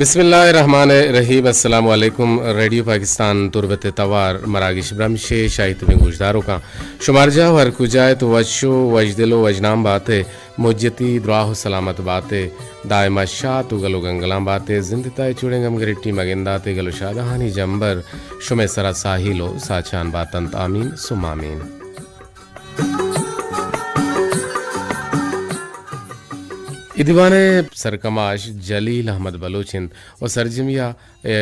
بسم اللہ الرحمن الرحیم۔ السلام علیکم۔ ریڈیو پاکستان تربت توار مراگش برمش ءِ شاہی تبیں گوشداروکاں، شمار جاہ ہر کجا ات، وش و وشدل و وشنام بات ءِ، مجتی دراہ و سلامت بات ءِ، دائما شات و گل و گنگلاں بات ءِ، زند تائی چوڑیں گم گریٹی مگندات ءِ، گل و شادہانی جمبر شمئے سرا ساہیل و ساچان باتنت۔ آمین ثم آمین۔ اے دیوان ءِ سرکماش جلیل احمد بلوچ انت و سرجمی ءَ اے،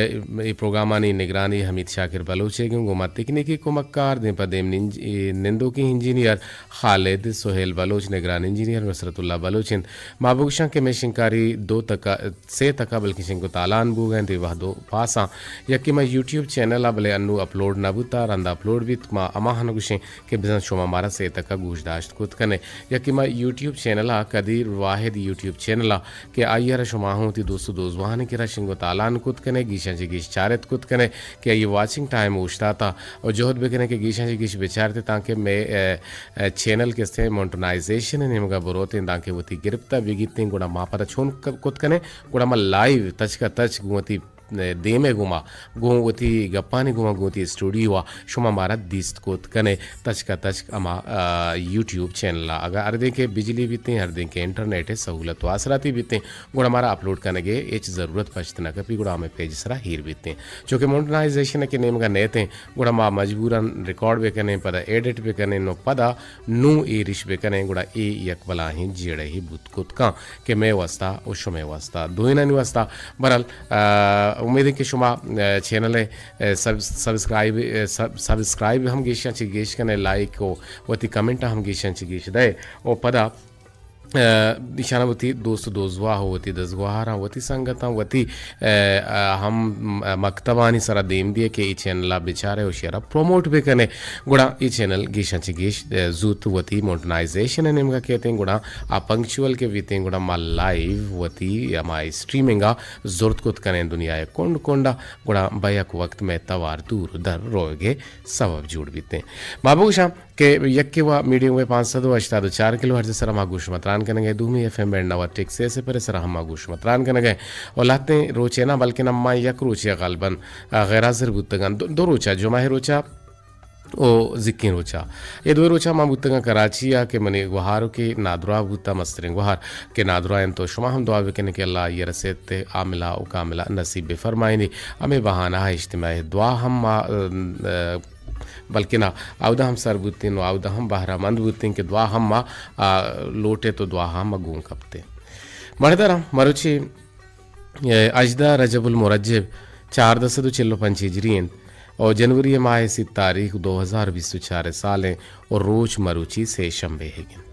اے پروگرامانی نگرانی حمید شاکر بلوچ ءَ گوں، گوں ما تکنیکی کمکار دیم پہ دیم ننج-، اے نندوکیں انجینئر خالد سہیل بلوچ، نگران انجینئر نصرت اللہ بلوچ انت۔ ما بگوشاں کہ مئے شنگکاری دو تکا، سے تکا بلکیں شنگ و تالان بوگ ءَ انت اے وہد و پاساں۔ یکے ما یوٹیوب چینل ءَ بلے انو اپلوڈ نہ بوتا، رندا اپلوڈ بیت، ما ہماہاں گوشیں کہ بزاں شما مارا سے تکا گوش داشت کت کنے۔ یکے ما یوٹیوب چینل ءَ، قدیر واحد یوٹیوب چینل ءَ کہ آئی ءَ را شما ہوں وتی دوست و دوزواہانی کرا شنگ و تالان کت کنے، گیشاں چہ گیش چارت کت کنے کہ آئی واچنگ ٹائم اوشتاتا و جہد بکنے کہ گیشاں چہ گیش بچارتے تانکہ مئے، اے، اے، چینل کہ استیں مونٹنائزیشن ءِ نیمگا بروتیں، دانکہ وتی گرپتا بگیتیں، گڑا ما پدا چون ک-، کت کنے، گڑا ما لائیو تچکا تچک گوں وتی دیم ءَ گوما، گوں وتی گپانی گوما، گوں وتی اسٹوڈیو ءَ شما مارا دیست کت کنے، تچکا تچک ہما، آ، یوٹیوب چینل ءَ۔ اگاں ہر دیں کہ بجلی بیتیں، ہر دیں کہ انٹرنیٹ ءِ سہولت و آسراتی بیتیں، گڑا مارا اپلوڈ کنگ ءِ ہچ ضرورت پشت نہ کپی، گڑا ہمے پیج سرا ہیر بیتیں۔ چونکہ مونٹنائزیشن ءِ کہ نیمگا نیتیں، گڑا ما مجبوراً ریکارڈ بکنیں، پدا ایڈٹ بکنیں، نو پدا نوں ایرش بکنیں، گڑا اے یک بلاہیں جیڑہے بوت کت کن کہ مئے واسطہ و شمئے واسطہ، دوئینانی واسطہ۔ بہرحال، آ، امید انت کہ شما، آ، چینل ءَ، آ، سب-، سبسکرائب، آ، سب-، سبسکرائب ہم گیشاں چہ گیش کنے، لائک و وتی کمنٹ ہم گیشاں چہ گیش دئے و پدا، آ، ایشاناں وتی دوست و دوزواہ و وتی دزگوہاراں، وتی سنگتاں، وتی، آ، آ، ہم، آ، مکتبانی سرا دیم دیئے کہ اے چینل ءَ بچارے و شیئر ءَ پروموٹ بکنے۔ گڑا اے چینل گیشاں چہ گیش، آ، زوت وتی مونٹنائزیشن ءِ نیمگا کیتیں، گڑا آ پنکچوئل کہ بیتیں، گڑا ما لائیو وتی ہما اسٹریمنگ ءَ زرت کت کنیں دنیا ءِ کنڈ کنڈ ءَ، گڑا بیک وقت مئے توار دور در روگ ءِ سبب جوڑ بیتیں۔ ما بگوشاں کہ یکے وا میڈیم ویو پانچ سد و ہشتاد و چار کلو ہرٹز ءِ سرا ما گوش متران کنگ ءَ، دومی ایف ایم بینڈ نود ٹک سے صفر ءِ سرا ہم ما گوش متران کنگ ءَ، و لہتیں روچے نہ بلکن ہما یک روچے غالباً، آ، غیر حاضر بوتگاں، دو، دو روچا، جمعہ ءِ روچا و زکیں روچا۔ اے دوئیں روچا ما بوتگاں کراچی ءَ کہ منی گوہاروکے نادراہ بوتا، مستریں گوہار کہ نادراہ انت، و شما ہم دعا بکنے کہ اللہ آئی ءَ را صحت عاملہ و کاملہ نصیب بفرمائینی۔ ہمے بہانہ ءَ اجتماعی دعا ہم ما، آ، آ، بلکنا اودا ہم سر بوتیں و اودا ہم بہرہ مند بوتیں کہ دعا ہم ما، آ، لوٹت و دعا ہم ما گون کپتیں۔ مڑداراں مروچی اے، ہژدہ رجب المرجب چاردہ سد و چل و پنچ ہجری انت و جنوری ماہ سی تاریخ دو ہزار بیست و چار سال انت و روچ مروچی سے شنبے ہگ انت۔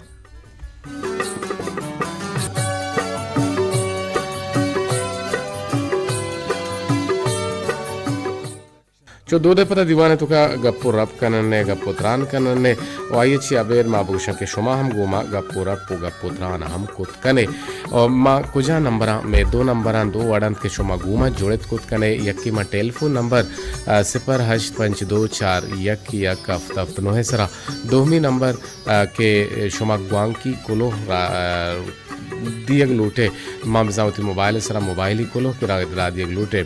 چو دود ء پدا دیوان ء توکا گپ و رپ کنن ء، گپ و تران کنن ء، و آئی ء چہ ابید ما بگوشاں کہ شما ہم گوں ما گپ و رپ و گپ و تران ہم کت کن ئے۔ و ما کجا نمبراں؟ مئے دو نمبراں دو وڑ انت کہ شما گوں ما جڑت کت کن ئے۔ یکے ما ٹیلیفون نمبر، آ، صفر ہشت پنچ دو چار یک یک ہفت ہفت نو ء سرا، دومی نمبر، آ، کہ شما گوانکی کلوہ را، آ، دیگ لوٹ ئے، ما بزاں وتی موبائل ء سرا موبائلی کلوہ کہ را، را دیگ لوٹ ئے۔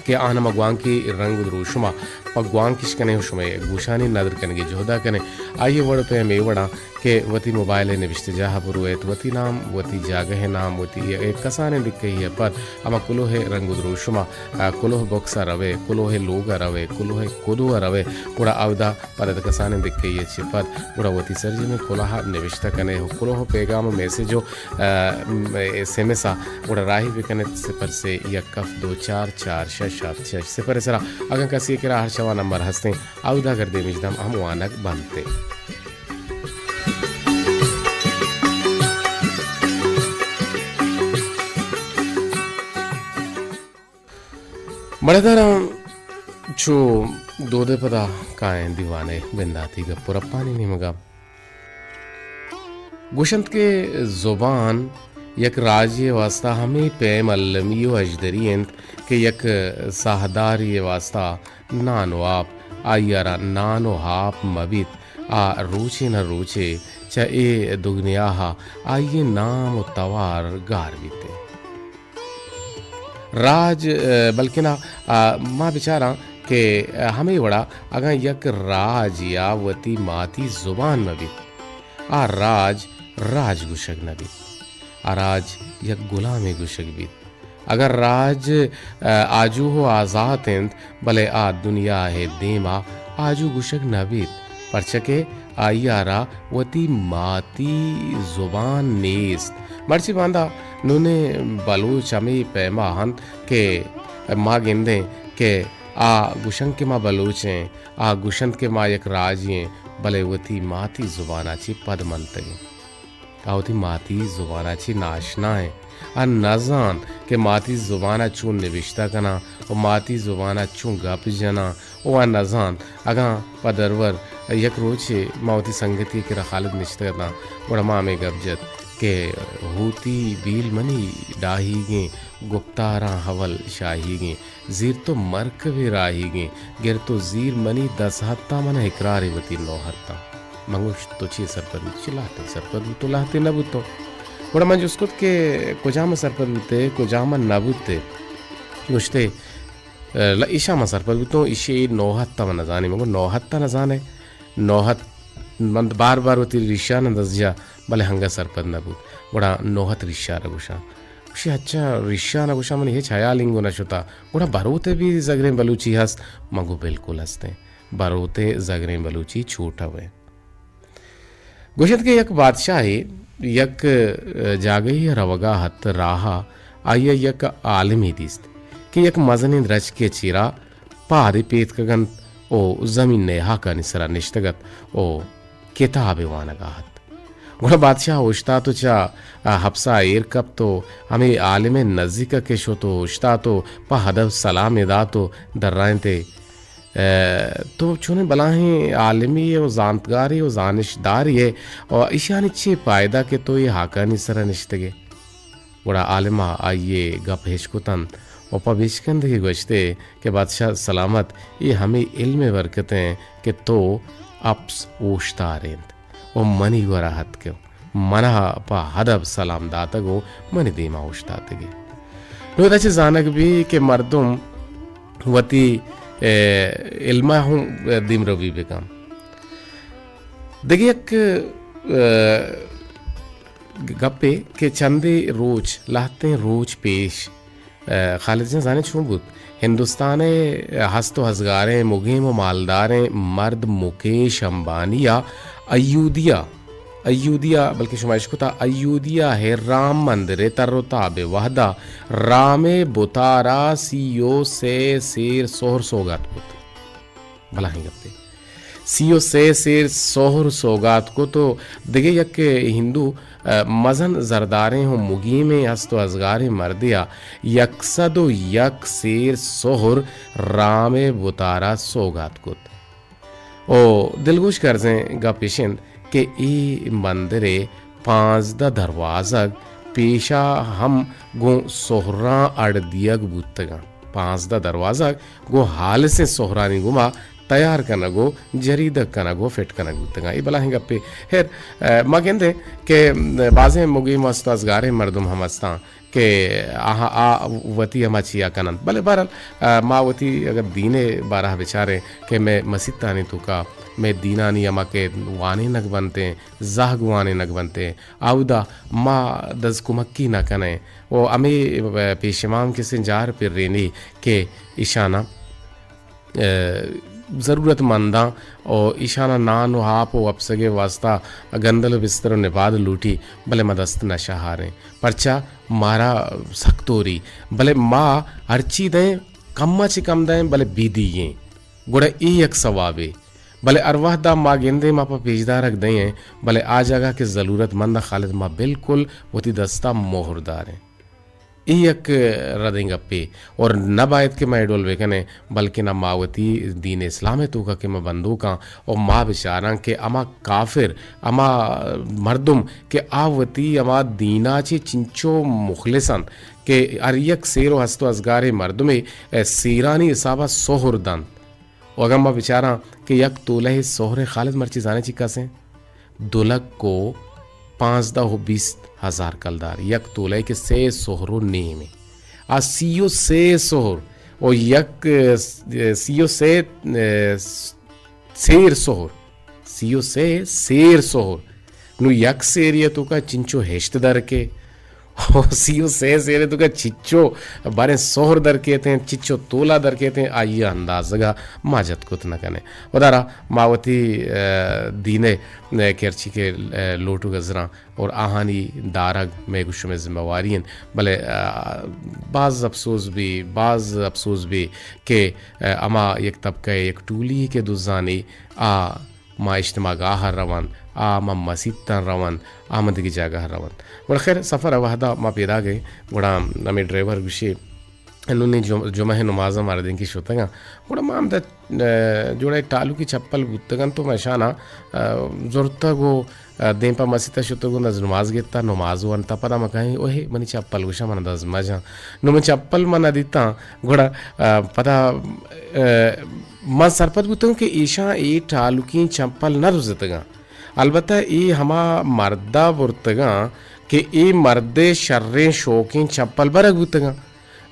کہ آ ہما گوانکی رنگ و دروشم ء پہ گوانک اش کن ئے و شمئے گوشانی ندر کنگی جہد ء کن ئے۔ آئی ء وڑ پہ ہمے وڑاں کہ وتی موبائل ء نبشتہ جاہ ء برویت، وتی نام، وتی جاگہ ء نام، وتی یک کسانیں دکہی ء پد ہما کلوہ ء رنگ و دروشم ء، آ، کلوہ بکس ء روئے، کلوہ ء لوگ ء روئے، کلوہ ء کدو ء روئے، گڑا اودا پد اد کسانیں دکہی ء چہ پد گڑا وتی سرجمیں کلوہ ء نبشتہ کن ئے و کلوہ ء پیغام و میسج و، آ، م-، ایس ایم ایس ء گڑا راہی بہ کن ات صفر سے یک ہفت دو چار چار شش ہفت شش صفر ء سرا۔ اگاں کسی ء کرا ہر شوا نمبر ہستیں، اودا اگر دیمش دم ہم وانگ بنت۔ مڑداراں چو دود ء پدا کائیں دیوان ء بنداتی گپ و رپانی نیمگا۔ گوشنت کہ زبان یک راجے ء واسطہ ہمے پیم المی و اژدری انت کہ یک ساہدارے ء واسطہ نان و آپ، آئی ء را نان و آپ مہ بیت، آ روچے نہ روچے چہ اے دگنیا ء آئی ء نام و توار گار بیت۔ راج، ء، بلکنا، ء، ما بچاراں کہ، ء، ہمے وڑا اگاں یک راج یا وتی ماتی زبان مہ بیت، آ راج راج گوشگ نہ بیت، آ راج یک گلامے گوشگ بیت۔ اگاں راج، ء، آجوہ و آزات انت، بلے آ دنیا ء دیما آجو گوشگ نہ بیت، پرچا کہ آئی ء را وتی ماتی زبان نیست۔ مرچی باندا نونیں بلوچ ہمے پیما انت کہ ما گندیں کہ آ گوشنت کہ ما بلوچ ایں، آ گوشنت کہ ما یک راجی ایں، بلے وتی ماتی زبان ء چہ پد منتگ ایں۔ آ وتی ماتی زبان ء چہ ناشنا انت۔ آ نزانت کہ ماتی زبان ء چون نبشتہ کناں و ماتی زبان ء چون گپ جناں و آ نزانت اگاں پہ درور یک روچے ما وتی سنگتی ء کرا خالد نشتگ اتاں، گڑا ما ہمے گپ جت کہ ہوتی بیل منی ڈاہیگیں گپتاراں ہول شاہیگیں۔ زیر تو مرکبے راہیگیں، گر تو زیر منی دس ہتاں، من اقرارے وتی نو ہتاں۔ من گوشت، تو چے سرپد بوت؟ چے لہتے سرپد بوت؟ تو لہتے نہ بوت تو۔ گڑا من جست کت کہ کجام سرپد بوتے، کجام نہ بوتے؟ گوشتے، لا ایشاں من سرپد بوتوں، ایشی نو ہتاں من نزانی۔ من گو، نو ہتاں نزانے؟ نو ہت من بار بار وتی ریشان دست جا، بلے ہنگا سرپد نہ بوت۔ گڑا نو ہت ریشار گوشاں۔ گوشی، اچھا، ریشان گوشاں، منی ہچ حیال انگو نہ شتا۔ گڑا بروتے بھی زگریں بلوچی ہست؟ من گو، بالکل ہستیں۔ بروتے زگریں بلوچی چوٹوے۔ گوشت کہ یک بادشاہے یک، ء، جاگہے ء روگا ات، راہا آئی ء یک عالمے دیست کہ یک مزنیں درچکے ء چیرا پادے پیتکگ انت و زمین نیاکانی سرا نشتگ ات و کتابے وانگا ات۔ گڑا بادشاہ اوشتات و چہ، ء، ہپسا ایر کپت و ہمے عالم ء نزیک ء کہ شت و اوشتات و پہ ادب سلامے دات و درائینت ئے، ء، تو چونیں بلاہیں عالمے ئے و زانتگارے و زانشدارے ئے و ایشانی چے پائدہ کہ تو اے ہاکانی سرا نشتگ ئے؟ گڑا عالم ء آئی ء گپ ہشک کت انت و پہ بچکندگے گوشت ئے کہ بادشاہ سلامت، اے ہمے علم ء برکت انت کہ تو اپس اوشتارینت و منی گورا اتک و منا پہ ادب سلام داتگ و منی دیما اوشتاتگ ئے۔ نوں ادا چہ زانگ بی کہ مردم وتی، ء، علم ء ہوں دیمروی بکن۔ دگہ یک، ء، گپے کہ چندے روچ، لہتیں روچ پیش، ء، خالد جان زانے چون بوت؟ ہندوستان ء ہست و ہزگاریں مگیم و مالداریں مرد مکیش امبانی ء ایودھیا، ایودھیا، بلکہ شما اشکتا، ایودھیا ء رام مندر ء تر و تاب ء وہدا رام ء بتارا سی و سے سیر سہر سوگات بوت۔ بلاہیں گپے۔ سی و سے سیر سہر سوگات کت و دگہ یک ہندو، ء، مزن زرداریں و مگیمیں ہست و ہزگاریں مردے ء یک سد و یک سیر سہر رام ء بتارا سوگات کت۔ و دلگوش کرزیں گپ اش انت کہ اے مندر ء پانزدہ دروازگ پیشا ہم گوں سہراں اڑ دیگ بوتگاں۔ پانزدہ دروازگ گوں ہالسیں سہرانی گوما تیار کنگ و جریدگ کنگ و فٹ کنگ بوتگاں۔ اے بلاہیں گپے۔ خیر، ء، ما گندیں کہ بازیں مگی مست و ازگاریں مردم ہم ہستاں کہ آہاں آ وتی ہما چیا کننت۔ بلے بہرحال، ء، ما وتی اگر دین ء بارہ بچاریں کہ مئے مسیتانی توکا مئے دینانی ہما کہ وانینگ بنتیں، زہگ وانینگ بنتیں، اودا ما دزکمکی نہ کنیں و ہمے پیشمام کسیں جار پرینی کہ ایشاناں، ء، ضرورت منداں و ایشاناں نان و آپ و وپسگ ء واسطہ گندل و بستر و نباد لوٹی، بلے ما دست نہ شہاریں۔ پرچا؟ مارا سک توری، بلے ما ہرچی دئیں، کم ء چہ کم دئیں، بلے بیدیگیں۔ گڑا اے یک ثوابے۔ بلے ہر وہدا ما گندیں ما پہ پیشدارگ دئیں، بلے آ جاگہ کہ ضلورت مند ء خالد ما بالکل وتی دستا مہر داریں۔ اے یک ردیں گپے اور نہ باید کہ ما اے ڈول بکنیں، بلکنا ما وتی دین اسلام ء توکا کہ ما بندوکاں اور ما بچاراں کہ ہما کافر، ہما مردم کہ آ وتی ہما دینا چہ چنچو مخلص انت کہ ہر یک سیر و ہست و ازگاریں مردمے سیرانی حسابا سہر دنت۔ و اگاں ما بچاراں کہ یک تولہ سہر خالد مرچی زانے چی کسیں؟ دو لکھ و پانزدہ و بیست ہزار کلدار، یک تولہ کہ سے سہر و نیمے۔ آ سی و سے سہر و یک، سی و سے، سیر سہر، سی و سے سیر سہر۔ نو یک سیری ءِ توکا چنچو ہشت در کے، او سی و سے سیری ءِ توکا چچو باریں سہر در کیتیں، چچو تولا در کیتیں، آئی ءِ اندازگا ما جت کت نہ کنیں۔ ودارا ما وتی، ءَ، دین ءِ، ءَ، کرچی کہ، ءَ، لوٹوک ءَ زراں اور آہانی دارگ مئے گوں شمئے ذمہ واری انت، بلے، ءَ، باز افسوس بی، باز افسوس بی کہ، ءَ، ہما یک طبقہ، یک ٹولی کہ دزانی آ ماں اجتماع گاہ ءَ رونت، آ ماں مسیتاں رونت، آ ماں دگہ جاگہ ءَ رونت۔ گڑا خیر، سفر ءِ وہدا ما پیداگ ایں، گڑا ہمے ڈرائیور گوشی، نوں نی جم-، جمعہ ءِ نماز ءَ مردینکے شتگاں۔ گڑا ما ہمدا، ءَ، جوڑے ٹالوکی چپل بوتگاں تو ما اشانا، ءَ، زرتگ و، ءَ، دیم پہ مسیت ءَ شتگ و نز نماز گپتا، نماز ونتا، پدا ما کہیں، اوہے، منی چپل گوشاں، من دز مجاں۔ نوں من چپل من ندیتاں، گڑا، ءَ، پدا، ءَ، من سرپد بوتگاں کہ ایشاں اے ٹالوکیں چپل نہ دزتگاں۔ البتہ اے ہما مردا برتگاں کہ اے مردے شریں شوکیں چپل برگ بوتگاں۔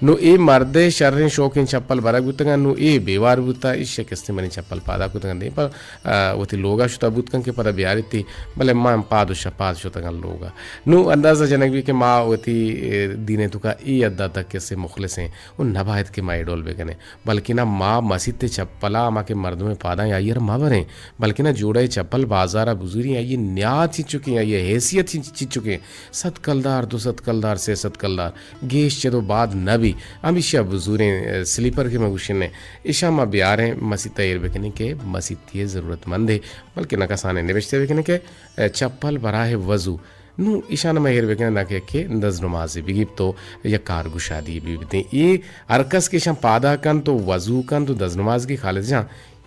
نوں اے مردے شریں شوکیں چپل برگ بوتگاں، نوں اے بیوار بوتا، ایشی کستیں منی چپل پادا کتگاں دیم پہ، ءَ، وتی لوگا شتا بوتگاں کہ پدا بیاریتی، بلے من پاد و شپاد شتگاں لوگا۔ نوں اندازہ جنگ بی کہ ما وتی، ءَ، دین ءِ توکا اے حدا تک کسے مخلص ایں و نباید کہ ما اے ڈول بکنیں۔ بلکنا ما مسیت ءِ چپلا ہما کہ مردم ءِ پاداں آئی ءَ را مہ بریں، بلکنا جوڑہ ءِ چپل بازار ءَ بزوریں، آئی ءِ نیاد چنچکیں، آئی ءِ حیثیت چنچ-، چنچکیں، صد کلدار، دو صد کلدار، سے صد کلدار، گیش چد و باد نہ بی، ہمیشی ءَ بزوریں، ءَ، سلیپر کہ ما گوشیں، ایشاں ما بیاریں، مسیت ءَ ایر بکنیں کہ مسیتی ءِ ضرورت مندے، بلکنا کسانیں نبشتہ بکنیں کہ، ءَ، چپل براہ وضو۔ نوں ایشان ما ایر بکنیں، دانکہ یکے دزنمازے بگیپت و یک کارگشادی ببیتیں۔ اے ہر کس کہ ایشان پادا کنت و وضو کنت و دزنماز گی، خالد جان،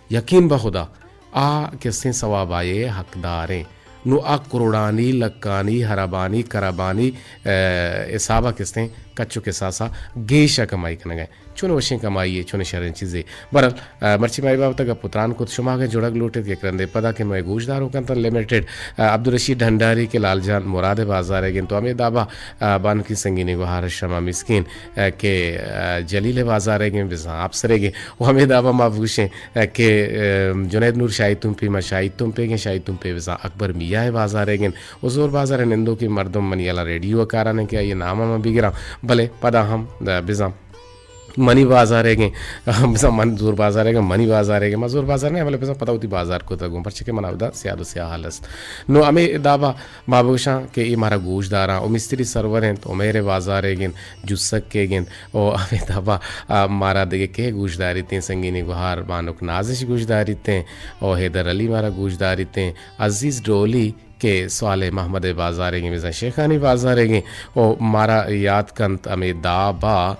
یقین بہ خدا، آ کسیں ثواب آئی ءِ حقداریں۔ نوں آ کروڑانی، لکانی، ہربانی، کربانی، ءَ، حسابا کسیں کچ و کساسا گیشا کمائی کنگا۔ چون وشیں کمائی ءَ، چون شریں چیزے۔ بہرحال، ءَ، مرچی ما اے بابت ءَ گپ و تران کت، شما اگاں جڑگ لوٹ ایت یک رندے پدا کہ مئے گوشداروک انت لمیٹڈ، ءَ، عبدالرشید ڈھنڈاری کہ لال جان مراد ءِ بازارے گیں، تو ہمے دابا، ءَ، بانکی سنگینی گوہار شما مسکین، ءَ، کہ، ءَ، جلیل ءِ بازارے گیں، بزاں آپسرے گیں، و ہمے دابا ما بگوشیں، ءَ، کہ، ءَ، جنید نور شاہی تمپی، ما شاہی تمپے گیں، شاہی تمپے بزاں اکبر میاں ءِ بازارے گیں، و زور بازار ءِ نندوکیں مردم منی یلا ریڈیو ءَ کاران انت کہ آئی ءِ نام ءَ من بگراں، بلے پدا ہم، ءَ، بزاں منی بازارے گیں، بزاں من زور بازارے گیں، منی بازارے گیں، ما زور بازار نہ، بلے بزاں پدا وتی بازار کتگ اوں، پرچہ کہ من اودا سیاد و سیاہل است۔ نوں ہمے دابا ما بگوشاں کہ اے مارا گوشداراں، و مستری سرور انت، عمیر ءِ بازارے گیں، جسکے گیں، و ہمے دابا، آ، مارا دگہ کئے گوشداریتیں، سنگینی گوہار بانک نازش گوشداریتیں، و حیدر علی مارا گوشداریتیں، عزیز ڈولی، کہ صالح محمد ءِ بازارے گیں، بزاں شیخانی بازارے گیں، و مارا یات کنت ہمے دابا،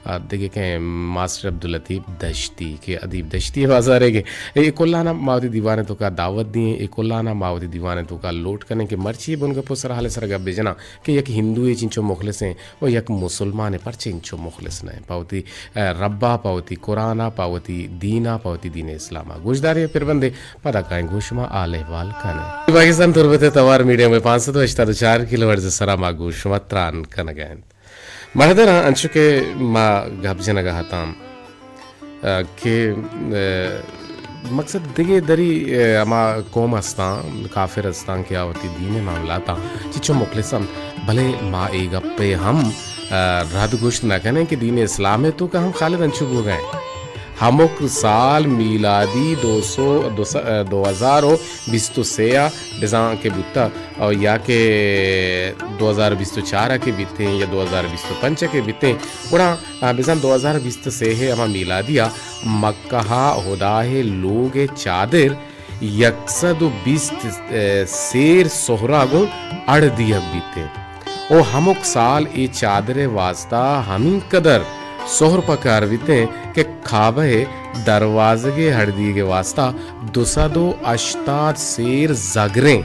آ، دگہ کئے ماسٹر عبداللطیف دشتی کہ ادیب دشتی ءِ بازارے گیں۔ اے کلانا ما وتی دیوان ءِ توکا دعوت دیں، اے کلانا ما وتی دیوان ءِ توکا لوٹ کنیں کہ مرچی بنگپ و سرحال ءِ سرا گپ بجناں کہ یک ہندوے چنچو مخلص ایں و یک مسلمانے پرچہ انچو مخلص نہ ایں پہ وتی، ءَ، ربا، پہ وتی قرآنا، پہ وتی دینا، پہ وتی دین اسلاما۔ گوشدارے پر بندے، پدا کائیں گوں شما حال احوال کنیں۔ پاکستان تربت ءِ توار میڈیم ویو پانچ سد و ہشتاد و چار کلو ہرٹز ءِ سرا ما گوں شما تران کنگ ءَ انت۔ مہدراں انچو کہ ما گپ جنگ ءَ اتاں، ءَ، کہ، ءَ، مقصد دگہ دری، ءَ، ہما قوم استاں، کافر استاں کہ آ وتی دین ءِ معاملاتاں چچو مخلص انت، بلے ما اے گپ ءَ ہم، ءَ، رد گوشت نہ کنیں کہ دین اسلام ءِ توکا ہم خالد انچو بوگ ءَ انت۔ ہمک سال میلادی دو سو، دو سو، ءَ، دو ہزار و بیست و سے ءَ بزاں کہ بوتہ، او یا کہ دو ہزار بیست و چار ءَ کہ بیتیں یا دو ہزار بیست و پنچ ءَ کہ بیتیں، گڑا، آ، بزاں دو ہزار بیست و سے ءِ ہما میلادی ءَ مکہ ءَ ہدا ءِ لوگ ءِ چادر یک سد و بیست، ءَ، سیر سہرا گوں اڑ دیگ بیتیں۔ او ہمک سال اے چادر ءِ واستا ہمینقدر سہر پکار بیتیں کہ کعبہ ءِ دروازگ ءِ ہڑدیگ ءِ واستا دو سد و ہشتاد سیر زگریں،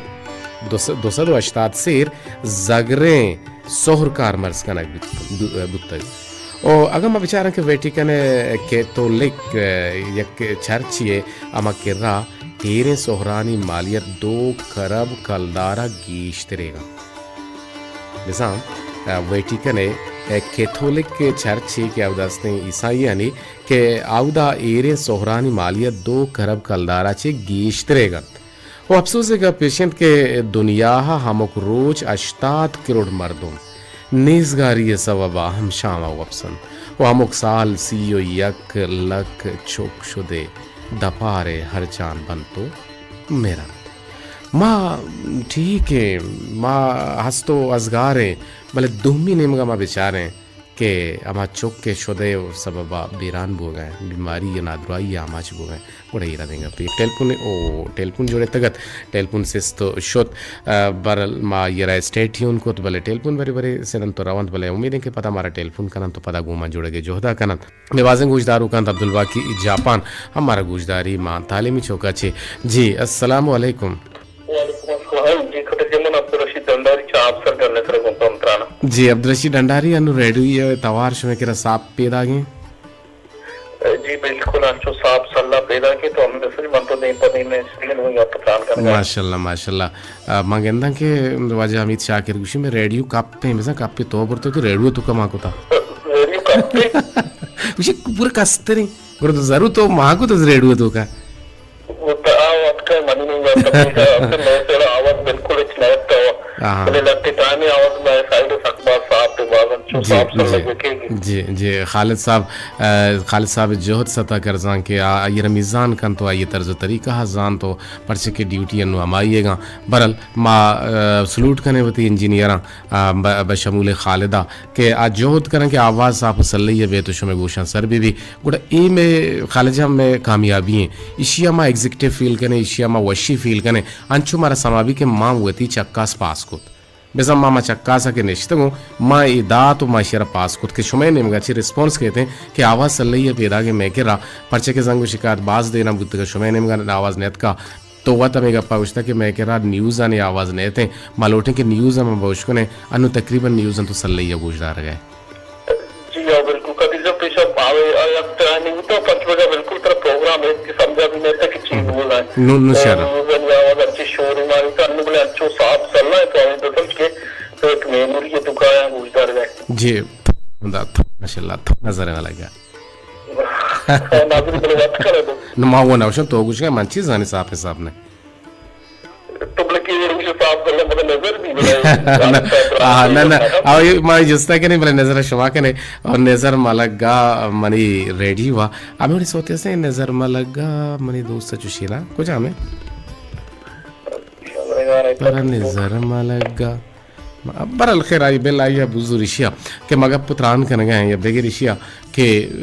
دو سد، دو سد و ہشتاد سیر زگریں سہر کارمرز کنگ بیت-، بو-، بوتگ۔ او اگاں ما بچاراں کہ ویٹیکن ءِ کیتھولک، ءَ، یک چرچے، ہما کرا ایریں سہرانی مالیت دو کرب کلدار ءَ گیشتریگ انت۔ بزاں، ءَ، ویٹیکن ءِ اے کیتھولک چرچے کہ اودا استیں عیسائیانی کہ اودا ایریں سہرانی مالیت دو کرب کلدارا چہ گیشترے گنت۔ و افسوس ءِ گپ ایش انت کہ دنیا ءَ ہمک روچ ہشتاد کروڑ مردم نیزگاری ءِ سبب ءَ ہم شام ءَ وپسنت و ہمک سال سی و یک لک چک شدے دپار ءِ ہرجان بنت و مرنت۔ ما ٹھیک ایں، ما ہست و ازگار ایں، بلے دومی نیمگ ءَ ما بچاریں کہ ہما چک کہ شدے و سبب ءَ بیران بوگ ءَ، بیماری یا نادراہی ءَ آماچ بوگ ءَ، گڑا اے ردیں گپے۔ یک ٹیلیفون، او، ٹیلیفون جوڑ اتگ ات، ٹیلیفون سست و شت، آ، بہرحال ما آئی ءَ را اسٹے ٹیون کت، بلے ٹیلیفون برے برے سرنت و رونت، بلے امید ایں کہ پدا مارا ٹیلیفون کننت و پدا گوں ما جوڑگ ءِ جہد ءَ کننت۔ مئے بازیں گوشداروکاں عبدالباقی جاپان ہم مارا گوشداری، ما تعلیمی چوکا چے۔ جی، السلام علیکم۔ وعلیکم السلام۔ جی، خطر جی، من عبدالرشید ڈنڈاری چہ آپسر گل ءِ سر گوں تو ہم تران آں۔ جی، عبدالرشید ڈنڈاری، انو ریڈیو ءِ توار شمئے کرا ساپ پیداگیں؟ جی، بالکل، انچو ساپ سلا پیداگیں، تو ہم مثل من تو دیم پہ دیم ءَ سنگل ہوں یا پتران کنگا۔ ماشاءاللہ، ماشاءاللہ۔ آ، من گنداں کہ واجہ حمید شاکر گوشی، میں ریڈیو کپ پہ، مثلا کپ پہ تو برتو تو ریڈیو تو کما کتا۔ ریڈیو کپ پہ؟ گوشی پورا کستریں۔ گڑا تو ضرور تو ما کو تو ریڈیو تو کا۔ وہ تو آ وقت ہے، منی نہیں جانتا، مجھے آپ سے میں تیرا آواز بالکل اچ نہیں آتا ہوا۔ ہاں۔ بلے لگتے ٹائم ہی آواز میں سائیڈ سک باز صاف تے باز انچو جی، صاف سن جی۔ لگے کہ جی، جی، خالد صاحب، آ، خالد صاحب جہد ستا کرزان کہ آ، آئی رمیزان کن تو آئی طرز و طریقہ ہزان تو پرچے کہ ڈیوٹی انو ہمائی گا۔ برل ما، آ، سلوٹ کنے وتی انجینئراں، آ، ب-، بشمول خالدہ کہ آ جہد کنن کہ آواز صاف و سلئی بیت و شمے گوشاں سر بی بی۔ گڑا اے مئے خالد جان مئے کامیابی ایں۔ ایشی ء ما ایگزیکٹو فیل کنیں، ایشی ء ما وشی فیل کنیں۔ انچو مارا سما بی کہ ما وتی چکاس پاس کت۔ بزاں ما، ما چکاس ء کہ نشتگوں، ما اے دات و ما ایشی ء را پاس کت کہ شمئے نیمگا چی ریسپانس کیت ایں کہ آواز سلئی ء پیداگ ایں مئے کرا، پرچہ کہ زنگ و شکایت باز دینا بوتگ، شمئے نیمگا آواز نیتکا۔ تو وت ہمے گپا گوشتا کہ مئے کرا نیوز آنی آواز نیت ایں، ما لوٹیں کہ نیوز ہم بوش کنیں، انو تقریباً نیوز انتو سلئی ء گوش دارگ ء۔ جی ہاں، بالکل۔ قدیر جان، پیش اب آوے، آ، یک ترانی بوتا، پنچ بجا بالکل ترا پروگرام ہے کہ سمجھا بھی نہیں تھا کہ چی ہم۔ نیوز ہے۔ نو، نو تو شہر۔ نیوز ہے یا اگر چی شور ہی ماری تو انو بلے انچو صاف سلنا ہے تو ہمیں تو سمجھ کے تو ایک میموری ہے تو کایا گوش دار گئے۔ جی، دا تھا، ماشاءاللہ، تھا نظر والا گیا۔ ناظرین بلے وقت کرے تو۔ نو ما وہ نوشن تو گوش گئے، من چیز آنی صاف حساب نے۔ تو بلکہ یہ روش صاف کر لیں، مطلب نظر بھی بڑا ہے۔ نہ، آ، نہ، نہ۔ آ، یہ ما جستا کنے، بلے نظر شما کنے۔ اور نظر ملگا منی ریڈیو وا۔ ہمیں بڑی سوتے سے نظر ملگا منی دوست چوشینا۔ کجا میں؟ پر نظر ملگا۔ برحال خیر، آئی بل آئی بزور ایشیا کہ مگپ تران کنگا ہیں یا بغیر ایشیا کہ، آ،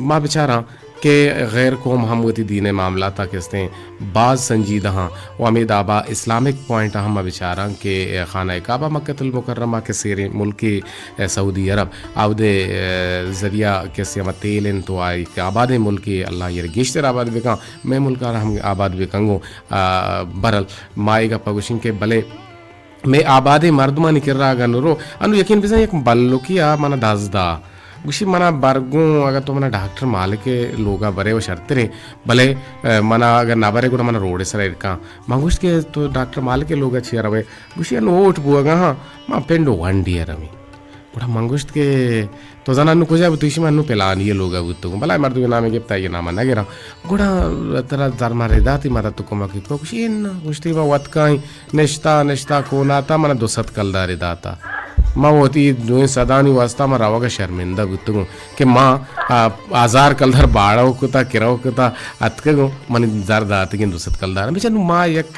ما بچاراں کہ غیر قوم ہم وتی دین ء معاملات ء کہ استیں باز سنجیدہ ہاں و ہمے دابا اسلامک پوائنٹ ء ہم ما بچاراں کہ خانہ کعبہ مکۃ المکرمہ کہ سیریں ملکے سعودی عرب، اودے ذریعہ کہ استیں ہما تیل انت و آئی کہ آبادیں ملکے، اللہ ایر گیشتر آباد بکن، مئے ملک ء ہم آباد بکن گوں۔ آ، برحال ما اے گپ ء گوشیں کہ بلے مئے آبادیں مردمانی کرا اگاں نرو، انو یقین بزاں یک بلکے آ منا دزدا۔ گوشی منا برگوں، اگاں تو منا ڈاکٹر مالک ء لوگا برے و شرتریں، بلے، ء، منا اگاں نہ برے گڑا منا روڈ ء سرا ایر کن۔ من گوشت کہ تو ڈاکٹر مالک ء لوگا چیا روے؟ گوشی انو ووٹ بوگا ہاں، ما پنڈ و ونڈی ء رویں۔ گڑا من گوشت کہ تو زاناں انو کجا بوتو؟ ایشی من انو پلانی ء لوگا بوتگوں۔ بلائیں مردمے نامے گپت، آئی ء ناما نگراں۔ گڑا ترا در من رداتی مدد و کمک کو؟ گوشی انا۔ گوشتی ما وتکائیں نشتا، نشتا کوناتا، منا دو سد کلدارے داتا۔ ما وتی دوئیں سدانی واسطہ ما روگا شرمندہ بوتگوں کہ ما، آ، ہزار کلدار باڑو کتا، کرو کتا، اتکگوں، منی در داتگیں دو سد کلدار۔ بچار نو ما یک،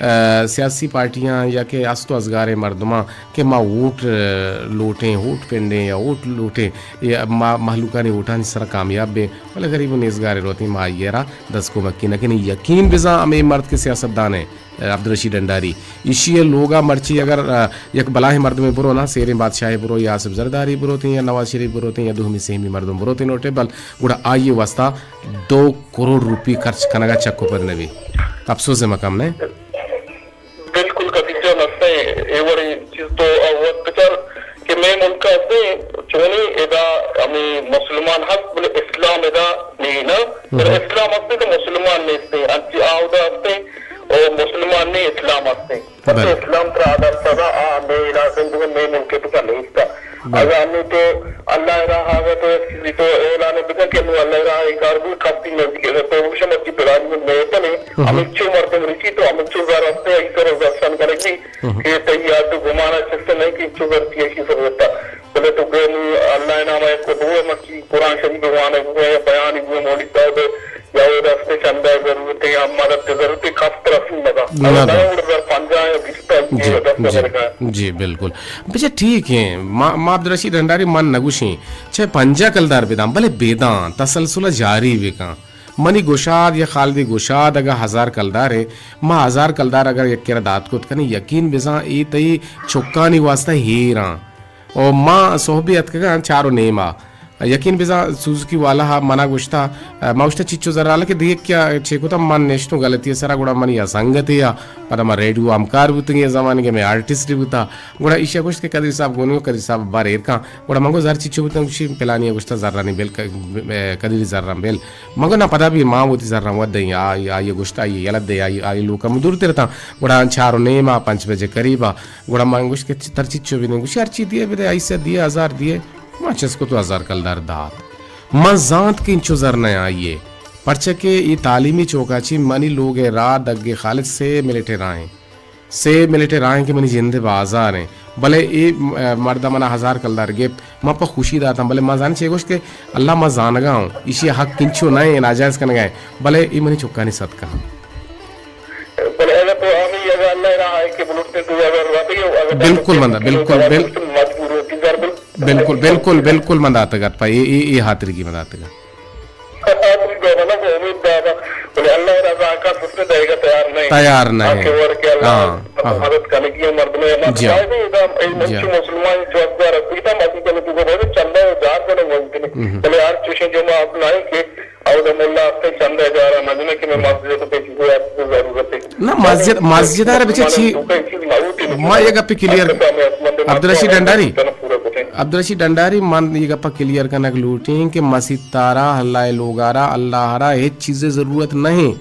آ، سیاسی پارٹیاں یا کہ است و ازگاریں مردماں کہ ما ووٹ، آ، لوٹیں، ووٹ پنڈیں یا ووٹ لوٹیں، یا ما مہلوکانی ووٹانی سرا کامیاب بیں، بلے غریب و نیزگارے روتیں، ما آئی ء را دست کمکی نہ کنیں۔ یقین بزاں ہمے مرد کہ سیاستدان ء عبدالرشید ڈنڈاری، ایشی ء لوگ ء مرچی اگر، آ، یک بلاہیں مردمے برو نا، سیریں بادشاہے برو یا آصف زرداری بروتیں یا نواز شریف بروتیں یا دومی سیمی مردم بروتیں نوٹیبل، گڑا آئی ء واسطہ دو کروڑ روپی خرچ کنگ ء چک و پد نہ بی۔ افسوس ء مقام نہ؟ بالکل قدیر جان، ہستیں اے وڑیں چیز تو وت بچار کہ مئے ملک ء ہستیں چونیں ادا ہمیں مسلمان ہست، بلے اسلام ادا نہیں نا۔ ہم۔ اسلام ہستیں تو مسلمان نیستیں، انچی آودا ہستیں او مسلمان نہیں، اسلام ہستیں۔ پتہ بلے۔ اسلام ترا آدر سزا آ مئے علاقہ میں مئے ملک ء بچار نیستا۔ بلے۔ اگاں انوں تو اللہ ءِ راہ ءَ اگاں تو یک چیزے تو اعلان بکن کہ انوں اللہ ءِ راہ ءَ اے کار بوت، کستی نزدیک اگاں تو بگوش مرچی پلانی من میتنے، ہمینچو مردم رسی تو ہمینچو زر ہستے، آئی سر ءَ زر شن کنگ بیت کہ تئی یات ءُ گمان ءَ چست نہ کہ انچو زر تئی ایشی سر رستا۔ بلے تو گوں اللہ ءِ نام ءَ یک دو مرچی قرآن شریف ءِ وانگ بوئے، بیان بوئے، مولوی صاحب ءِ یا اے دست ءِ چندہ ءِ ضرورت ءَ یا مدد ءِ ضرورت ءَ، کس ترا سو نہ دنت۔ نہ دنت۔ اے وڑ زر پنجاہ یا بیست ءَ جی، جی، جی، بالکل۔ بچہ ٹھیک ہے، ما، ما عبدالرشید ڈنڈاری من نگوشیں، چہ پنجاہ کلدار بداں، بلے بداں، تسلسل جاری بکاں۔ منی گشاد یا خالدی گشاد اگاں ہزار کلدار ہے، ما ہزار کلدار اگر یک کرا دات کت کنیں، یقین بزاں اے تئی چکانی واسطہ ہیراں۔ و ما صحبی اتکگاں چار و نیما۔ یقین بزاں سوزوکی والا ہا منا گوشتا، ما گوشتا چچو زرالا کہ دیکھ کیا چے کتا، من نشتوں غلطی سرا، گڑا منی یا سنگتے یا پدا ما ریڈیو ہمکار بوتگیں زمانگے میں آرٹسٹ بوتا۔ گڑا ایشا گوشت کہ قدیر صاحب گونی و قدیر صاحب بار ایر کن۔ گڑا من گو زر چچو بوتن، گوشی پلانی گوشتا زرانی بل ک-، قدیری زران بل۔ من گو نا پدا بھی ما وتی زران ود دیں، آئی، آئی گوشتا آئی یلت دے، آئی، آئی لوکا مدور ترتا۔ گڑا چار و نیما پنچ بجے قریبا۔ گڑا من گوشت کہ تر چچو بدیں؟ گوشی ہرچی دیے بدے، آئی سے دیے، ہزار دیے۔ ما چست کت و ہزار کلدار دات۔ من زانت کہ انچو زر نہ آئی ہے۔ پرچہ کہ اے تعلیمی چوکا چی منی لوگ ء راہ دگ ء خالد سے منٹ ء راہ ہیں۔ سے منٹ ء راہ ہیں کہ منی جند ء بازار ہیں۔ بلے اے، م-، مرد ء منا ہزار کلدار گپت۔ من پہ خوشی داتاں، بلے من زاناں چے گوشت کہ اللہ من زانگا ہوں۔ ایشی ء حق انچو نہ ہیں، ناجائز کنگا ہیں۔ بلے اے منی چکانی صدقہ ہیں۔ بلے اگر تو ہمیں اگر اللہ ء راہ ہے کہ بلوٹتے تو اگر واقعی اگر بالکل بندہ، بالکل، بل-، مجبور ہوتی ضرب بالکل، بالکل، بالکل من داتگ ات پہ اے، اے، اے ہاترگی من داتگ ات۔ خطا کوئی گونا کو امید دادا، بلے اللہ رضا کا سستے دائے گا تیار نہیں۔ تیار نہیں۔ آ کہ ور کہ اللہ ہاں، ہاں۔ مدد کنگی ہے مردم ہے، ہمارے جی ہاں۔ فائدے ادا، اے جی ہاں۔ ملکی مسلمان جو اخبار ہے، پیتا ماتی کنے تو بہت چندہ ہے، جار کنے ممکن ہے۔ ہم۔ بلے ہر چوشیں جو ما اپنا ہے کہ اور مولا اپنے چندہ جارا مجنہ کہ میں مسجد تو پیچھے کو آپ کو ضرورت ہے۔ نہ، مسجد، مسجد ء را بچے چی؟ ما یہ گپ کلیئر، عبدالرشید ڈنڈاری، عبدالرشید ڈنڈاری، من یہ گپ کلیئر کنگ لوٹیں کہ مسیت تارا، اللہ ء لوگارا، اللہ را ہچ چیز ضرورت نہیں۔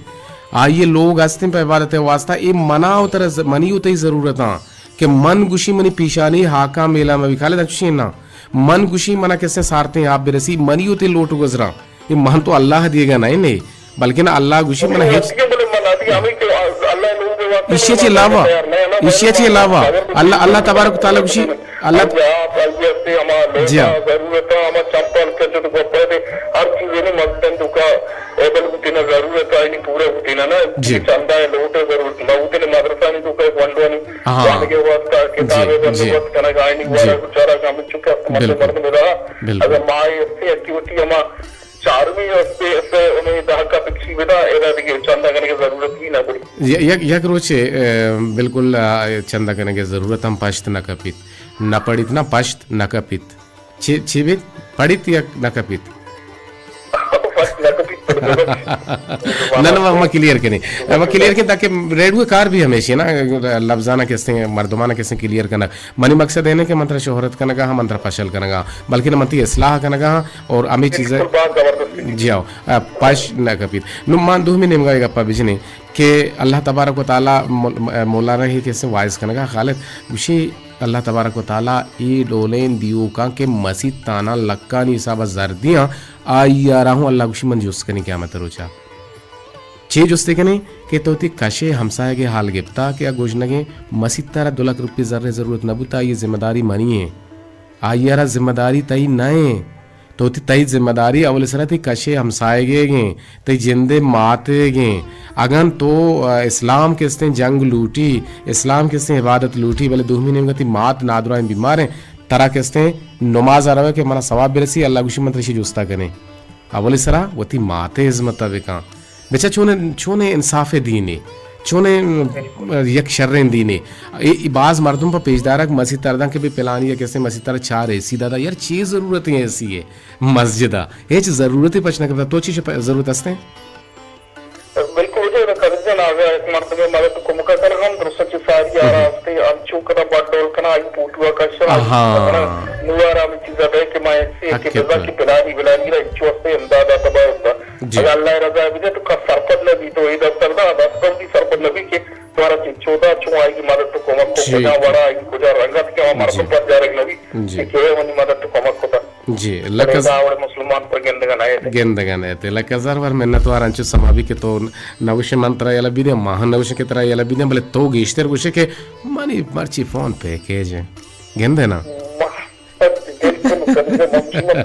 آئیے لوگ ہستیں پہ عبادت واسطہ، اے منا و ترا ز-، منی و تئی ضرورت ہاں کہ من گوشی منی پیشانی ہاکاں میلا میں بھی خالد اچھے نا۔ من گوشی منا کسے سارتیں آپ برسی، منی و تئی لوٹ گزراں۔ اے من تو اللہ دیگا نہ نے، بلکن اللہ گوشی من ہچ۔ ایشی چی علاوہ، ایشی چی علاوہ اللہ، اللہ تبارک و تعالی گوشی، اللہ جی ہاں۔ ضرورت ہے، ہما چمپل کچھ تو گپے دے، ہر چیز نہیں مستن تو کا ایبل بوتینا ضرورت ہے، نہیں پورا بوتینا نا۔ جی۔ چندہ ہے، لوٹ ہے، ضرورت نہ بوتینا، مدرسہ نہیں تو کا گونڈو نہیں، ہاں۔ وانگے واسطہ کتابیں جی، جی۔ بندوبست کنگا، نہیں جی۔ وارا چارا کام چکا، بالکل۔ مردم رہا۔ بالکل۔ اگر مائی ایکٹیویٹی ہما چارمی ہستے، ہستے انہیں دہکا پکشی بدا، ایرا دیگه چندہ کنگے ضرورت ہی نہ پڑی۔ ی-، یک، یک روچے، اه، بالکل، اه، چندہ کنگے ضرورت ہم پشت نہ کپیت۔ نہ پڑیت، نہ پشت نہ کپیت۔ چی، چی بیت؟ پڑیت یا نہ کپیت؟ پشت نہ کپیت، پڑیت۔ نہ، نہ، ما، ما کلیئر کنیں۔ ما کلیئر کنیں تاکہ ریڈیو کار بھی ہمیشہ نا، لفظانا کسے، مردمانا کسے کلیئر کنگ۔ منی مقصد اینه کہ من ترا شہرت کنگا ہاں، من ترا پشل کنگا ہاں، بلکن من تئی اصلاح کنگا ہاں اور ہمیں چیزیں بالکل باز زبردست۔ جی ہاں، ا، پش نہ کپیت۔ نو من دومی نیمگا یہ گپا بجنیں کہ اللہ تبارک و تعالی مول-، م-، مولانا ہی کسے واعظ کنگا خالد گوشی، اللہ تبارک و تعالی ای ڈولیں دیوکاں کہ مسیت تانا لکانی حساب زردیاں، آئی آرا ہوں اللہ گوشی من جست کنی قیامت روچا۔ چے جستے کنے کہ تو تی کشے ہمسایگے حال گپتا کہ آ گژنگیں مسیت ء را دو لکھ روپی زر ء ضرورت نہ بوتا، آئی ء ذمہ داری منی ایں۔ آئی ء را ذمہ داری تئی نہ ایں۔ تو تی تئی ذمہ داری اول سرا تی کشے ہمسایگے گیں، تئی جندے ماتے گیں۔ اگن تو، ا، اسلام کے استیں جنگ لوٹی، اسلام کے استیں عبادت لوٹی، بلے دومی نیمگا تی مات نادرائیں بیمار ہیں، ترا کے استیں نماز ء روے کہ منا ثواب برسی، اللہ گوشی من ترشی جستا کنے۔ اولی سرا وتی مات ء ہزمت ء بکن۔ بچا چونیں، چونیں انصاف ء دینے، چونیں یک شریں دینے۔ اے، اے باز مردم پہ پیش دارگ مسیت ء داں کہ بے پلانی ء کسے مسیت ء چار اے سی دادا۔ یار چی ضرورت ہے اے سی ء مسجد ء؟ ہچ ضرورت پچ نہ کرتا۔ تو چی ضرورت ہستیں؟ بالکل، واجہ ادا قدیر جان، آگا یک مردمے مدد کمکا کنگا ہم درست چہ ساری آ راستے، انچو کنا بڈ ڈول کنا، آئی فوٹو آ کشا، آئی ہاں۔ کنا نوارا ہمیں چیزا دے کہ ما ایسے کہ بزا کہ پلانی بلانی را انچو ہستے امداد آتا باید با۔ جی۔ اگر اللہ رضا بجے تو کس سرپد نہ بی تو اے دفتر دا، دفتر بھی سرپد نہ بی کہ مارا چہ چودا چون آئی مدد و کمک کو، جی، کجا وڑا آئی، کجا رنگت کہ ہما، جی، مردم پر جارگ نبی، جی، کہ منی مدد و کمک کتا۔ جی، لکہ ز-، آوڑ مسلمان پر گندگا نہ ایت۔ گندگا نہ ایت۔ لکہ زر ور منتوار، انچو سما بی کہ تو نوشے من ترا یلہ بیدیں، ما ہم نوشے کہ ترا یلہ بیدیں، بلے تو گیشتر گوشے کہ منی مرچی فون پیکیج ہے۔ گندے نا؟ بالکل، بالکل، من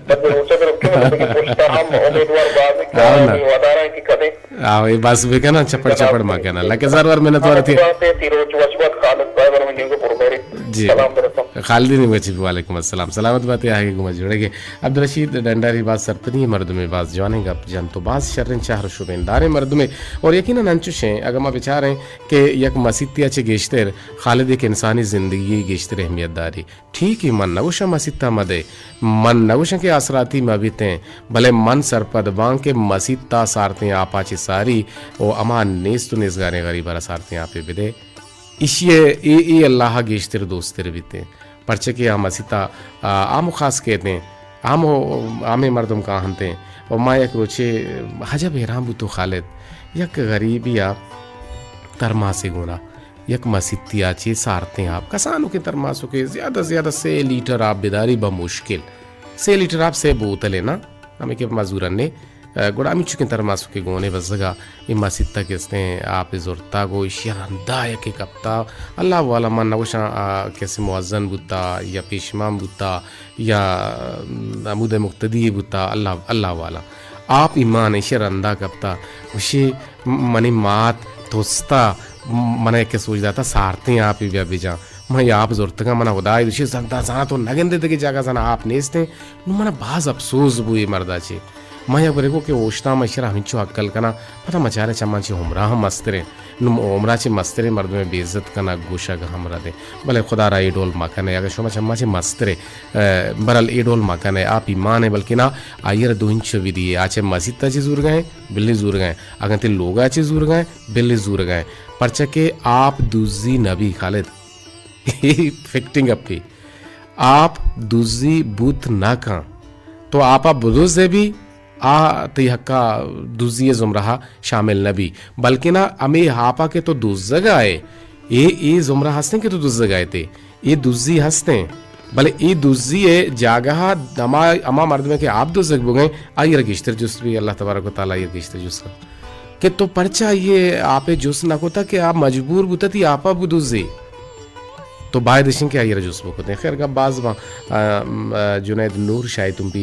تو بلے روچہ در کہ من پشتا ہم امیدوار بازیں کہ آؤ نا۔ ودارا کہ کدے آ، اے بس بکناں، چپڑ چپڑ مکناں۔ لکہ زر ور منتوار تئی۔ تئی روچ وش بات خالد صاحب، اور منی کو پروگرام۔ جی۔ سلام برساں۔ خالدی نیمگا چی، وعلیکم السلام۔ سلامت باتے، آگے گما جوڑے گے۔ عبدالرشید ڈنڈاری باز سرپدی مردمے، باز جوانیں گپ جنت و باز شریں چہر و شبینداریں مردمے۔ اور یقیناً انچوشیں، اگر ما بچاریں کہ یک مسیتی چہ گیشتر خالد یک انسانی زندگی گیشتر اہمیت داری۔ ٹھیک ہے، من نگوشاں مسیتا مدے، من نگوشاں کہ آسراتی مبیتیں، بلے من سرپد باں کہ مسیتا سارتیں آپا چہ ساری و ہما نیست و نیزگاریں غریبارا سارتیں آپے بدے۔ ایشی ء اے، اے اللہ ء گیشتر دوستر بیتیں، پرچہ کہ آ مسیتا، آ، عام و خاص کیتیں، عام و، عامیں مردم کاہنتیں۔ و ما یک روچے عجب حیران بوتوں خالد، یک غریبے ء ترماسے گونا یک مسیتی ء چہ سارتیں آپ، کسانوکیں ترماسوکے، زیادہ زیادہ سے لیٹر آپ بداری بمشکل، سے لیٹر آپ، سے بوتلے نا، ہمے کہ مزورنے، گڑا ہمینچکیں ترماسوکے گونے بزگا اے مسیت ء کہ استیں آپ ء زرتا، گو ایشی ء رندا یکے کپتا۔ اللہ والا، من نگوشاں آ کسے مؤذن بوتا یا پیشمان بوتا یا ہمود ء مقتدی بوتا، اللہ، اللہ والا۔ آپ ایمان ایشی ء رندا کپتا، گوشی منی مات توستا، من ء یکے سوج داتا سارتیں آپے بیا بجاں۔ من اے آپ زرتگاں، من ء ہدائے دوشی زندا زاناں تو نگندے دگہ جاگہ زاناں آپ نیستیں۔ نوں من ء باز اپسوز بو اے مردا چے۔ من یک برے گو کہ اوشتاں من ایشرا ہمینچو ہکل کناں، پدا من چارے چہ من چہ عمرا ہم مستریں۔ نوں عمرا چہ مستریں مردمے بے عزت کنگ گوشگ ہم ردیں۔ بلے خدا را اے ڈول مکنے، اگاں شما چہ ما چہ مسترے، ء، برل اے ڈول مکنے، آپ ایمان ء بلکنا آئی ء را دو انچو بدیے، آ چہ مسیت ء چہ زورگائیں، بلی زورگائیں، اگاں تئی لوگا چہ زورگائیں، بلی زورگائیں۔ پرچا کہ آپ دزی نبی خالد۔ فکٹنگ اپی۔ آپ دزی بوت نہ کن۔ تو آپا بدزے بی، آ تئی حقا دزی زمرہ شامل نہ بی۔ بلکنا ہمے آپا کہ تو دزگا ئے، اے، اے زمرہ ہستیں کہ تو دزگا ئے تے۔ اے دزی ہستیں۔ بلے اے دزی ء جاگہ ء ہما، ہما مردمے کہ آپ دزگ بگئیں، آئی ء را گیشتر جست بی، اللہ تبارک و تعالی آئی ء را گیشتر جست کن کہ تو پرچا آئی ء آپ ء جست نہ کتا کہ آ مجبور بوتا تئی آپ ء بدزی۔ تو باید اش انت کہ آئی ء را جست بکتیں۔ خیر، گپ باز باں۔ ء، م، ء، جنید نور شاہی تمپی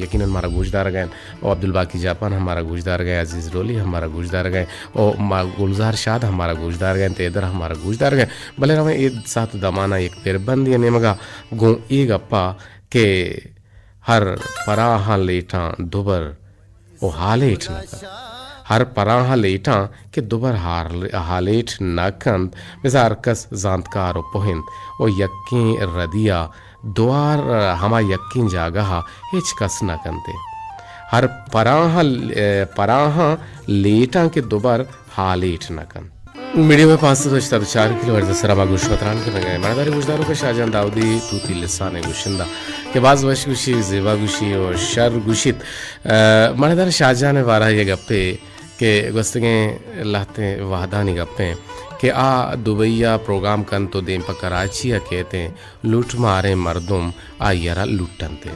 یقیناً مارا گوش دارگ ء انت، او عبدالباقی جاپان ہم مارا گوش دارگ ء انت، عزیز ڈولی ہم مارا گوش دارگ ء انت، او ما گلزار شاد ہم مارا گوش دارگ ء انت، حیدر ہم مارا گوش دارگ ء انت۔ بلے رویں اے ساعت دمانا یک پربندے ء نیمگا گوں اے گپا کہ ہر پراہاں لیٹاں دوبر و ہالیٹ نہ کنت۔ ہر پراہاں لیٹاں کہ دوبر ہار-، ہالیٹ نہ کنت، بزاں ہر کس زانتکار و پوہ انت و یکیں ردیا دوار ہما یکیں جاگہا ہچ کس نہ کنت۔ ہر پراہاں، پراہاں لیٹاں کہ دوبر ہالیٹ نہ کنت۔ میڈیم ء پانچ سد و ہشتاد و چار کلو ہرٹز ء سرا ما گوش متران کنگ ء۔ مڑدار گوشداروک شاہجان داؤدی توتی لسان ء گوشندہ کہ باز وش گوشی، زیبا گوشی و شر گوشیت۔ ء، مڑدار شاہجان ء بارہ ء گپے کہ گوستگیں لہتیں وہدانی گپیں کہ آ دبئی ء پروگرام کنت و دیم پہ کراچی ء کیتیں لوٹ ماریں مردم آئی ء را لوٹنت۔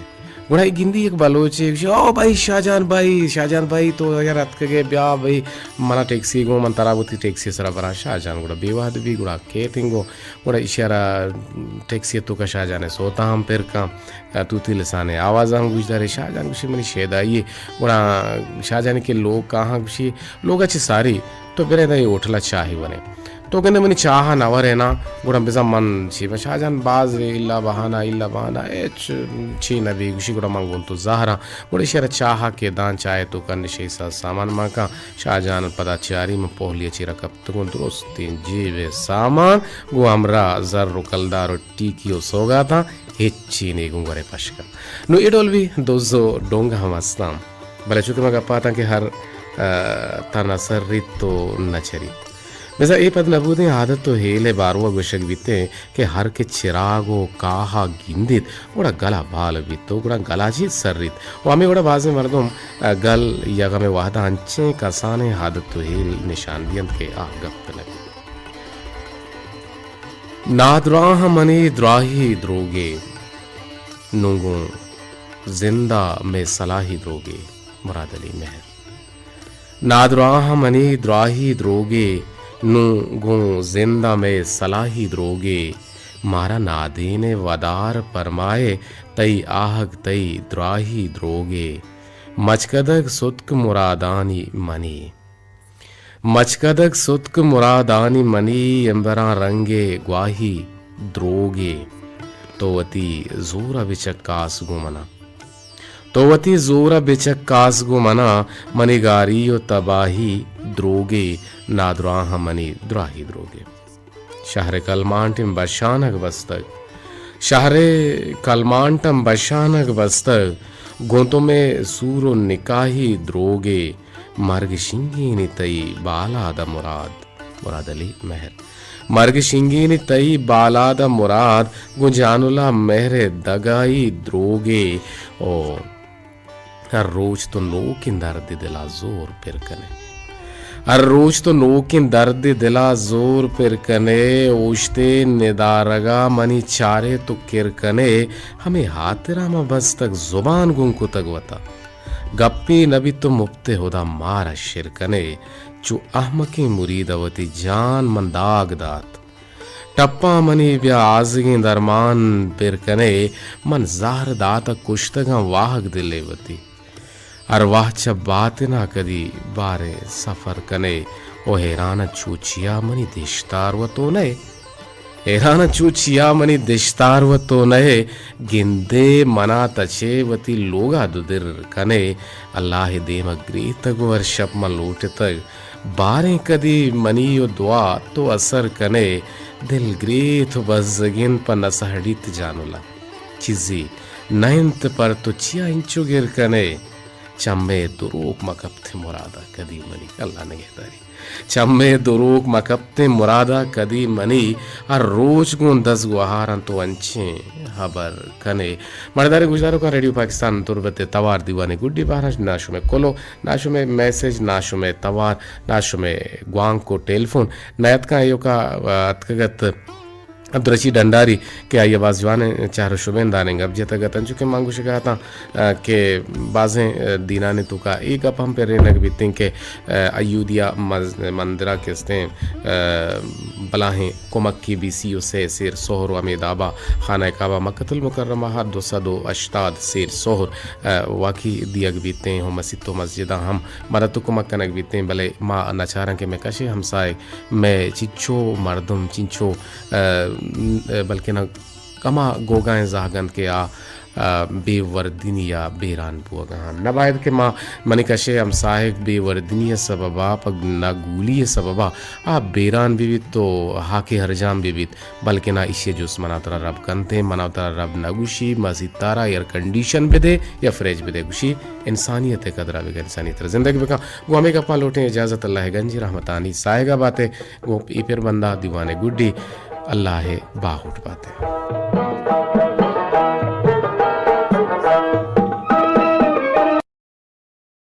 گڑا اے گندی یک بلوچے گوشی، او بھائی شاہجان بھائی، شاہجان بھائی تو اگر اتکگے بیا بھائی، منا ٹیکسی گوں، من ترا وتی ٹیکسی سرا براں۔ شاہجان گڑا بے وہد بی، گڑا کیت انگو، گڑا ایشی ء را ٹیکسی ء توکا شاہجان ء سوتا ہم پر کن، توتی لسان ء آواز ہم گوش دارے۔ شاہجان گوشی منی شیدائی ء۔ گڑا شاہجان کہ لوگ کاہاں گوشی، لوگ ء چہ ساری تو برے دا اے ہوٹل ء چاہے ورے۔ تو گندے منی چاہ ء نہ ورے نا، گڑا بزاں من چی بہ شاہ جان باز الا بہانہ، الا بہانہ، ہچ چی نہ بی، گوشی گڑا من گوں تو زہراں۔ گڑا ایشی ء را چاہ ء کہ داں، چاہ ء توکا نشے ساز سامان مان کاں۔ شاہ جان پدا چاری من پوہلی ء چیرا کپتگوں، درستیں جیب ء سامان گوں ہمراہ زر و کلدار و ٹیکی و سوگاتاں، ہچی نیگوں گورے پشکا۔ نوں اے ڈول بی دز و ڈونگ ہم ہستاں۔ بلے چونکہ ما گپ ء اتاں کہ ہر، ء، تہنا سریت و نہ چریت۔ بزاں اے پد نبودیں عادت و ہیل ء باروا گوشگ بیتیں کہ ہر کہ چراگ و کاہ ء گندیت، گڑا گل ء بال بیت و گڑا گل ء چہ سریت۔ و ہمے وڑا بازیں مردم، ء، گل یا غم ء وہد ء انچیں کسانیں عادت و ہیل نشان دینت کہ آ گپ نہ بیت۔ نادراہ منی دراہی دروگے، نوں گوں زند ءَ مئے سلاہی دروگے۔ مراد علی مہر۔ نادراہ منی دراہی دروگے، نوں گوں زند ءَ مئے سلاہی دروگے۔ مارا نادین ءِ ودار پرمائے، تئی آہگ تئی دراہی دروگے۔ مچکدگ ستک مرادانی منی۔ مچکدگ ستک مرادانی منی، امبراں رنگ ءِ گواہی دروگے۔ تو وتی زور ءَ بچکاس گوں منا۔ تو وتی زور ءَ بچکاس گوں منا، منی گاری ءُ تباہی دروگے، نادراہ منی دراہی دروگے۔ شہر ءِ کلمانٹیں بشانگ بستگ۔ شہر ءِ کلمانٹاں بشانگ بستگ۔ گوں تو مئے سور ءُ نکاہی دروگے۔ مرگ شنگینی تئی بالاد ءَ مراد۔ مراد علی مہر۔ مرگ شنگینی تئی بالاد ءَ مراد۔ گوں جانل ءَ مہر ءِ دگائی دروگے۔ او ہر روچ تو نوکیں دردے دل ءَ زور پر کن ئے۔ ہر روچ تو نوکیں دردے دل ءَ زور پر کن ئے، اوشتے ندارگ ءَ منی چارے تو کر کن ئے، ہمے ہاترا من بستگ زبان گون کتگ وتا۔ گپے نہ بیت تو مپت ءَ ہدا مارا شر کن ئے، چو احمقیں مرید ءَ وتی جان من داگ دات۔ ٹپاں منی بیا آزگیں درمان پر کن ئے، من زہر دات ءُ کشتگاں واہگ دل ءَ وتی۔ ارواہ چہ باتن ءَ کدی باریں سفر کن ئے، او حیران ءَ چو چیا منی دشتار و تو نہ ئے۔ حیران ءَ چو چیا منی دشتار و تو نہ ئے، گندے منا تچے وتی لوگ ءَ دو در کن ئے۔ اللہ ءِ دیم ءَ گریتگ و ہر شپ من لوٹتگ، باریں کدی منی و دعا تو اثر کن ئے۔ دل گریت و بزگ انت پہ نسہڑیت جانل ءَ۔ چیزے نہ انت پر تو چیا انچو گر کن ئے؟ چمے دروک مہ کپتیں مراد ءَ کدی منی، اللہ نگہداری۔ چمے دروک مہ کپتیں مراد ءَ کدی منی، ہر روچ گوں دزگوہاراں تو انچیں ہبر کن ئے۔ مڑداریں گوشداروکاں، ریڈیو پاکستان تربت ءِ توار دیوان ءِ گڈی بہر اش، نا شمئے کلو، نا شمئے میسج، نا شمئے توار، نا شمئے گوانک و ٹیلیفون۔ نیاتکاں ایوکا، آ، اتکگ ات عبدالرشید ڈنڈاری کہ آئی ءَ باز جوانیں چہر و شبین دانیں گپ جتگ ات، انچو کہ من گوشگ ءَ اتاں، آ، کہ بازیں، آ، دینانی توکا اے گپ ہم پرینگ بیتیں کہ، آ، ایودھیا مز-، مندرا کہ استیں، آ، بلاہیں کمک کے بی سی و سے سیر سہر و ہمے دابا خانہ کعبہ مکۃ المکرمہ ءَ دو سد و ہشتاد سیر سہر، آ، واقعی دیگ بیتیں و مسیت و مسجداں ہم مدد و کمک کنگ بیتیں، بلے ما نچاراں کہ مئے کش ءِ ہمساہگ، مئے چنچو مردم، چنچو، آ، بلکنا ہما گوگائیں زہگ انت کہ آ، آ، بے وردنی ءَ بیران بوگ ءَ انت۔ نہ باید کہ ما، منی کش ءِ ہمساہگ بے وردنی ءِ سبب ءَ، پہ ناگولی ءِ سبب ءَ آ بیران بہ بیت و ہاک ءِ ہرجان بہ بیت، بلکنا ایشی ءِ جست منا ترا رب کنت، منا ترا رب نہ گوشی مسیت ءَ را ایئر کنڈیشن بدے یا فریج بدے، گوشی انسانیت ءِ قدر ءَ بکن، انسانیت ءَ را زندگ بکن۔ گوں ہمے گپاں لوٹیں اجازت، اللہ ءِ گنجیں رحمتانی ساہگ ءَ بات ئے۔ گوں اے پھر بنداں دیوان ءِ گڈی، اللہ ءِ باہوٹ بات ئے۔